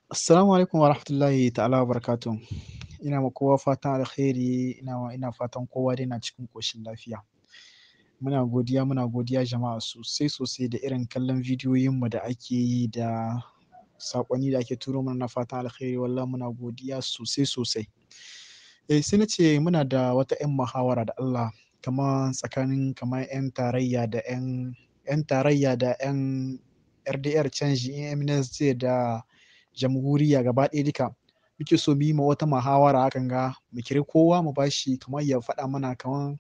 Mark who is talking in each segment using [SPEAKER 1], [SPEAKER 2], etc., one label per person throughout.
[SPEAKER 1] Assalamu alaikum wa rahmatullahi ta'ala wa barakatuh. Ina ma kowa fatan alkhairi, ina fatan kowa dai na cikin ƙoshin lafiya. Muna godiya jama'a sosai sosai da irin kallon bidiyoyinmu da ake yi da saƙonni da ake turo mana na fatan alkhairi. Wallahi muna godiya sosai sosai. Eh, sai na ce muna da wata 'yan muhawara da Allah, kamar tsakanin kamar 'yan tarayya da 'yan tarayya da 'yan RDR canji, MNSD da jamhuriya gaba ɗaya duka. Muke so mu yi ma wata muhawara hakan ga, mu kiri kowa mu bashi kamar ya faɗa mana kamar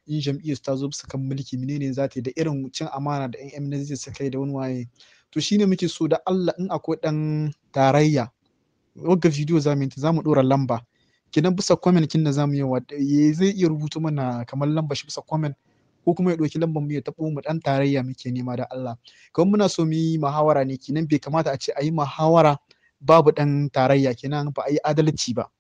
[SPEAKER 1] in jam'iyyar ta zo bisa kan mulki, menene za ta yi da irin cin amana da 'yan MNSD suka yi da wani waye. To shine muke so da Allah, in akwai ɗan tarayya, wagga bidiyo za mu yi ta, za mu ɗora lamba kenan bisa comment kin da za mu yi wa, zai iya rubuto mana kamar lamba shi bisa comment, ko kuma ya ɗauki lambar mu ya taɓo mu. Ɗan tarayya muke nema da Allah, kamar muna so mu yi muhawara ne. Kenan bai kamata a ce a yi muhawara babu ɗan tarayya, kenan ba a yi adalci ba.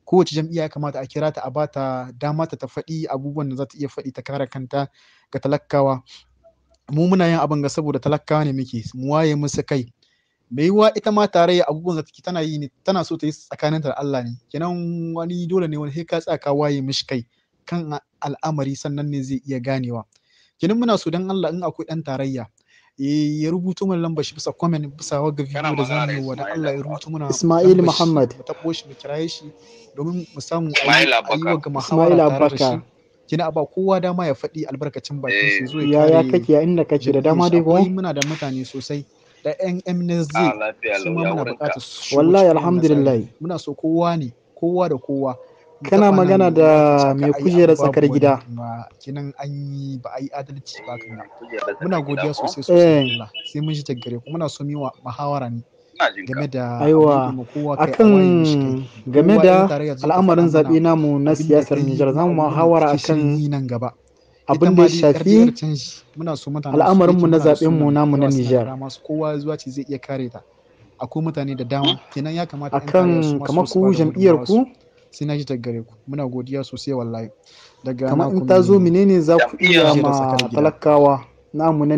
[SPEAKER 1] Kowace jam'iyya ya kamata a kira ta, a ba ta dama ta faɗi abubuwan da za ta iya faɗi, ta kare kanta ga talakawa. Mu muna yin abin ga saboda talakawa ne, muke mu waye musu kai. Mai yiwuwa ita ma tarayya abubuwan da take tana yi ne, tana so ta yi tsakaninta da Allah ne. Kenan wani dole ne wani sai ka tsaya ka waye mishi kai kan al'amari, sannan ne zai iya ganewa. Kenan muna so dan Allah, in akwai ɗan tarayya, ya rubuto mana lambar shi bisa comment, bisa wagga
[SPEAKER 2] Kana
[SPEAKER 1] bidiyo da
[SPEAKER 2] magana
[SPEAKER 1] zamu
[SPEAKER 2] da
[SPEAKER 1] yi wa. Dan
[SPEAKER 2] Ismail
[SPEAKER 1] Allah ya rubuto mana
[SPEAKER 3] Ismail
[SPEAKER 1] lambar shi,
[SPEAKER 3] Muhammad.
[SPEAKER 1] mu taɓo shi, mu kiraye shi domin mu samu a yi
[SPEAKER 2] Ismail
[SPEAKER 1] a yi
[SPEAKER 2] Abubakar.
[SPEAKER 1] wagga muhawara
[SPEAKER 3] Ismail
[SPEAKER 1] tare da shi.
[SPEAKER 3] Abubakar.
[SPEAKER 1] Kenan a ba kowa dama ya faɗi albarkacin bakin shi, zo ya
[SPEAKER 3] Yaya
[SPEAKER 1] kare
[SPEAKER 3] kake, ya inda kake da
[SPEAKER 1] jam'iyyar
[SPEAKER 3] dama
[SPEAKER 1] shi.
[SPEAKER 3] dai ko?
[SPEAKER 1] Akwai muna da mutane sosai da 'yan MNSD,
[SPEAKER 2] A lafiya
[SPEAKER 1] su
[SPEAKER 2] lau,
[SPEAKER 1] ma
[SPEAKER 2] ya
[SPEAKER 1] muna
[SPEAKER 2] wurinka.
[SPEAKER 1] buƙatar su shigo
[SPEAKER 3] Wallahi
[SPEAKER 1] cikin wannan tsari.
[SPEAKER 3] alhamdulillah.
[SPEAKER 1] Muna so kowa ne, kowa da kowa mu
[SPEAKER 3] Kana
[SPEAKER 1] taɓa
[SPEAKER 3] magana
[SPEAKER 1] nan ya aka
[SPEAKER 3] da
[SPEAKER 1] ce
[SPEAKER 3] mai
[SPEAKER 1] ka a yi abu
[SPEAKER 3] kujerar
[SPEAKER 1] babu
[SPEAKER 3] tsakar
[SPEAKER 1] wani
[SPEAKER 3] gida.
[SPEAKER 1] ba, kenan an yi ba a yi adalci ba kan ga.
[SPEAKER 2] Kujerar
[SPEAKER 1] Muna
[SPEAKER 2] tsakar gida
[SPEAKER 1] godiya
[SPEAKER 2] ko?
[SPEAKER 1] sosai sosai da
[SPEAKER 3] Eh,
[SPEAKER 1] Allah. Sai mun ji daga gare ku. Muna so mu yi wa muhawara ne
[SPEAKER 2] Ina jin ka.
[SPEAKER 1] game da a
[SPEAKER 3] Aiwa.
[SPEAKER 1] buɗe ma kowa kai, a waye mishi kai.
[SPEAKER 3] Akan game
[SPEAKER 1] Kowa 'yan
[SPEAKER 3] da
[SPEAKER 1] tarayya zo ta faɗa
[SPEAKER 3] al'amarin
[SPEAKER 1] mana
[SPEAKER 3] zaɓe namu na
[SPEAKER 1] abin da
[SPEAKER 3] siyasar
[SPEAKER 1] ta yi,
[SPEAKER 3] Nijar,
[SPEAKER 1] kuma
[SPEAKER 3] za mu
[SPEAKER 1] abubuwan da
[SPEAKER 3] muhawara
[SPEAKER 1] take shirin
[SPEAKER 3] akan
[SPEAKER 1] yi nan gaba. Ita
[SPEAKER 3] abin da
[SPEAKER 1] ma
[SPEAKER 3] ya
[SPEAKER 1] dai
[SPEAKER 3] shafi
[SPEAKER 1] RDR canji, muna so mutanen su da yake
[SPEAKER 3] al'amarinmu na
[SPEAKER 1] muna da
[SPEAKER 3] zaɓenmu
[SPEAKER 1] sunan
[SPEAKER 3] namu na
[SPEAKER 1] yawa, suna da
[SPEAKER 3] Nijar.
[SPEAKER 1] dama su kowa zuwa ce zai iya kare ta. Akwai mutane da dama, kenan ya kamata 'yan tarayya su
[SPEAKER 3] Akan
[SPEAKER 1] ma
[SPEAKER 3] kamar
[SPEAKER 1] su su
[SPEAKER 3] ku
[SPEAKER 1] bada
[SPEAKER 3] jam'iyyar
[SPEAKER 1] gudunmawa su.
[SPEAKER 3] ku,
[SPEAKER 1] Sai na ji daga gare ku. Muna godiya sosai wallahi. Daga
[SPEAKER 3] kamar
[SPEAKER 1] naku
[SPEAKER 3] in ta zo
[SPEAKER 1] mai
[SPEAKER 3] menene za ku iya
[SPEAKER 2] Jam'iyyar
[SPEAKER 1] kujerar
[SPEAKER 3] ma
[SPEAKER 1] tsakar gida.
[SPEAKER 3] talakawa namu na